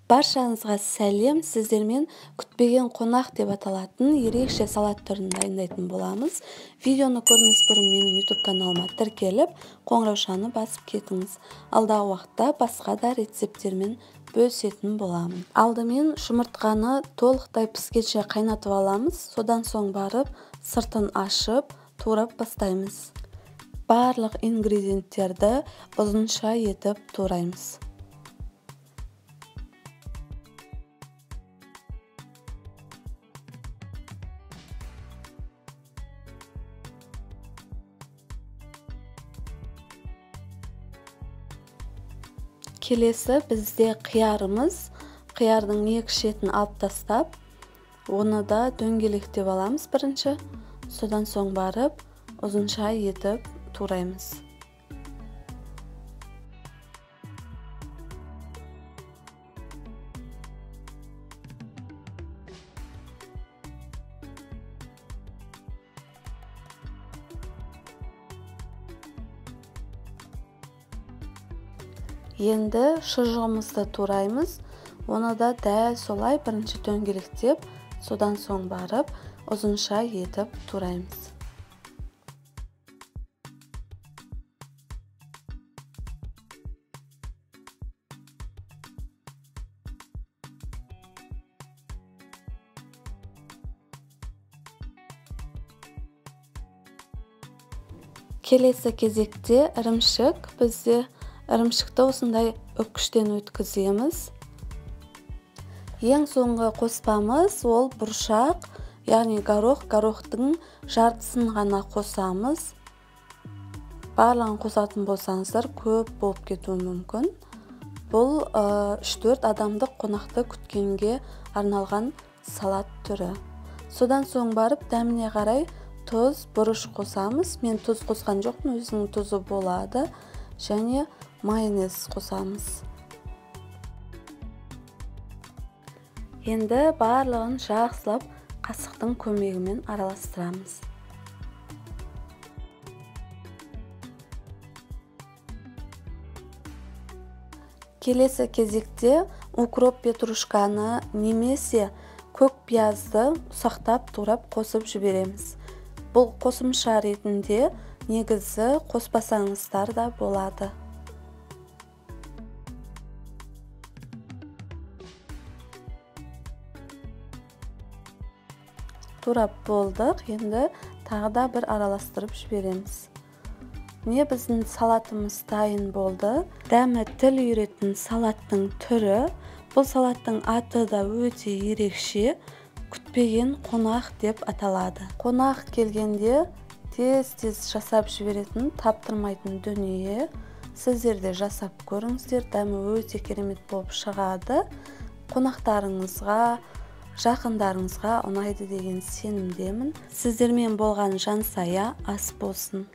Баршаңызға сәлем, сіздермен күтпеген қонақ деп аталатын ерекше салат түрін дайындайтын боламыз. Видеоны көрмес бұрын менің YouTube каналыма тіркеліп, қоңыраушаны басып кетіңіз. Алдағы уақытта басқа да рецепттермен бөлісетін боламын. Алдымен жұмыртқаны толықтай піскенше қайнатып аламыз, содан соң барып сыртын ашып, турап бастаймыз. Барлық ингредиенттерді ұзынша етіп тураймыз. Келесі бізде қиярымыз. Қиярдың екі шетін алып тастап, оны да дөңгелектеп аламыз бірінші. Содан соң барып ұзынша етіп тураймыз. Енді шұжығымызды тураймыз. Оны да дәл солай бірінші дөңгелектеп, содан соң барып ұзынша етіп тураймыз. Келесі кезекте ірімшік. Бізде ірімшікті осындай үккіштен өткіземіз. Ең соңғы қоспамыз ол бұршақ, яғни горох. Горохтың жартысын ғана қосамыз. Барлығын қосатын болсаңыздар көп болып кетуі мүмкін. Бұл 3-4 адамдық қонақты күткенге арналған салат түрі. Содан соң барып дәміне қарай тұз, бұрыш қосамыз. Мен тұз қосқан жоқпын, өзінің тұзы болады. Және майонез қосамыз. Енді барлығын жақсылап қасықтың көмегімен араластырамыз. Келесі кезекте укроп, петрушканы немесе көк пиязды ұсақтап турап қосып жібереміз. Бұл қосымша ретінде негізі қоспасаңыздар да болады. Турап болдық, енді тағы да бір араластырып жібереміз. Міне біздің салатымыз дайын болды. Дәмі тіл үйіретін салаттың түрі. Бұл салаттың аты да өте ерекше, күтпеген қонақ деп аталады. Қонақ келгенде тез-тез жасап жіберетін, таптырмайтын дүние. Сіздер де жасап көріңіздер, дәмі өте керемет болып шығады. Қонақтарыңызға, жақындарыңызға ұнайды деген сенімдемін. Сіздермен болған Жансая, ас болсын.